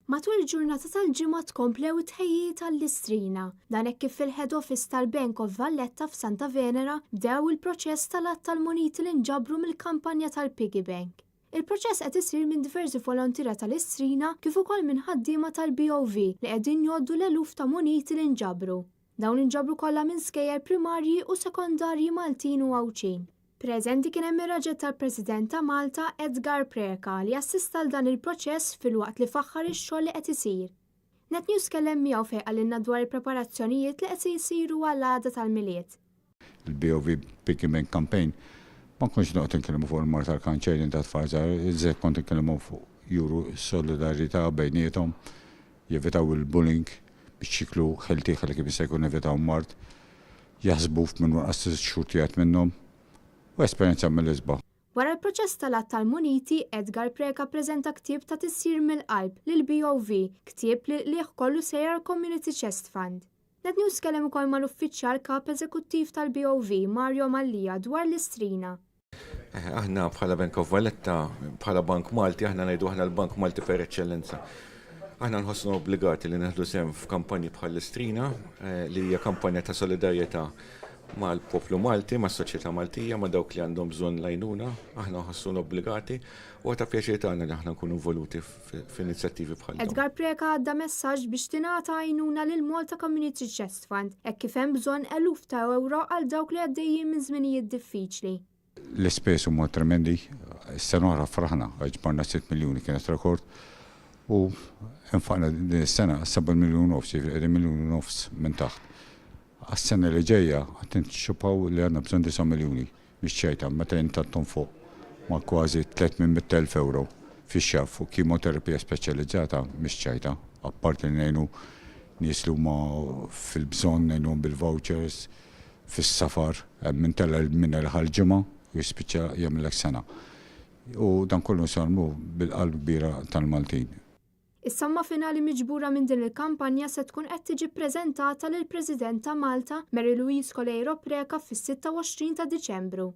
Matul il-ġurnata tal-Ġimgħa tkomplew it-tħejjijiet għall-Istrina. Dan hekk kif fil-Head Office tal-Bank of Valletta f'Santa Venera bdew il-proċess tal-għadd tal-muniti li nġabru mill-kampanja tal-Piggy Bank. Il-proċess qed isir minn diversi volontiera tal-Istrina kif ukoll minn ħaddiema tal-BOV li qegħdin jgħoddu l-eluf ta' muniti li nġabru. Dawn inġabru kollha minn skejjel primarji u sekondarji Maltin u Għawdxin. Preżenti kien hemm ir-raġel tal-President ta' Malta, Edgar Preca, li assista għal dan il-proċess filwaqt li faħħar ix-xogħol li qed isir. Net News tkellem miegħu fejn qalilna dwar il-preparazzjonijiet li qed isiru għall-għada tal-Milied. Il-BOV Piggy Bank Campaign ma kontx noqgħod inkellmu fuq il-mard tal-kanċer jien ta' tfal żgħar, iżjed kont inkellmuhom fuq juru solidarjetà bejniethom, jevitaw il-bullying biex jieklu healthy ħalli kemm jista' jkun evitaw mard. Jaħsbu f'min hu anqas xhur tiegħek minnhom u esperjenza mill-isbaħ. Wara l-proċess tal-Att tal-Muniti, Edgar Preca ppreżenta ktieb ta' Tisjir mill-Qalb lill-BOV, ktieb li l-qligħ kollu sejjer għall-Community Chest Fund. Net News tkellem ukoll mal-Uffiċjal Kap Eżekuttiv tal-BOV, Mario Mallia, dwar l-Istrina. Aħna bħala Bank of Valletta, bħala Bank Malti, aħna ngħidu aħna l-Bank Malti per eċċellenza. Aħna nħossuna obbligati li nieħdu sehem f'kampanji bħall-Istrina, eh, li hija kampanja ta' solidarjetà mal-poplu Malti, mas-soċjetà Maltija, ma' dawk li għandhom bżonn l-għajnuna, aħna nħossuna obbligati u ta' pjaċir tagħna li aħna nkunu involuti f'inizjattivi bħal dawn. Edgar Preca għadda messaġġ biex tingħata għajnuna lil Malta Community Chest Fund hekk kif hemm bżonn eluf ta' ewro għal dawk li għaddejjin minn żminijiet diffiċli. L-ispejjeż huma tremendi. Is-sena oħra fraħna għax ġbarna sitt miljuni kienet rekord u nfaqna din is-sena seba' miljun u nofs, jiġifieri qegħdin miljun u nofs minn taħt. Għas-sena li ġejja qed nanticipaw li għandna bżonn disa' miljuni. Mhix ċajta, meta int għad tonfoq ma' kważi 300,000 ewro fix-xahar fuq kimoterapija speċjalizzata, mhix ċajta. Apparti li ngħinu nies li huma fil-bżonn, ngħinuhom bil-vouchers, fis-safar, hemm min tella' min erħa l-ġimgħa u jispiċċa jagħmillek sena. U dan kollu nsarmu bil-qalb kbira tal-Maltin. Is-somma finali miġbura minn din il-kampanja se tkun qed tiġi ppreżentata lill-President ta' Malta, Mary Louise Coleiro Preca fis-26 ta' Diċembru.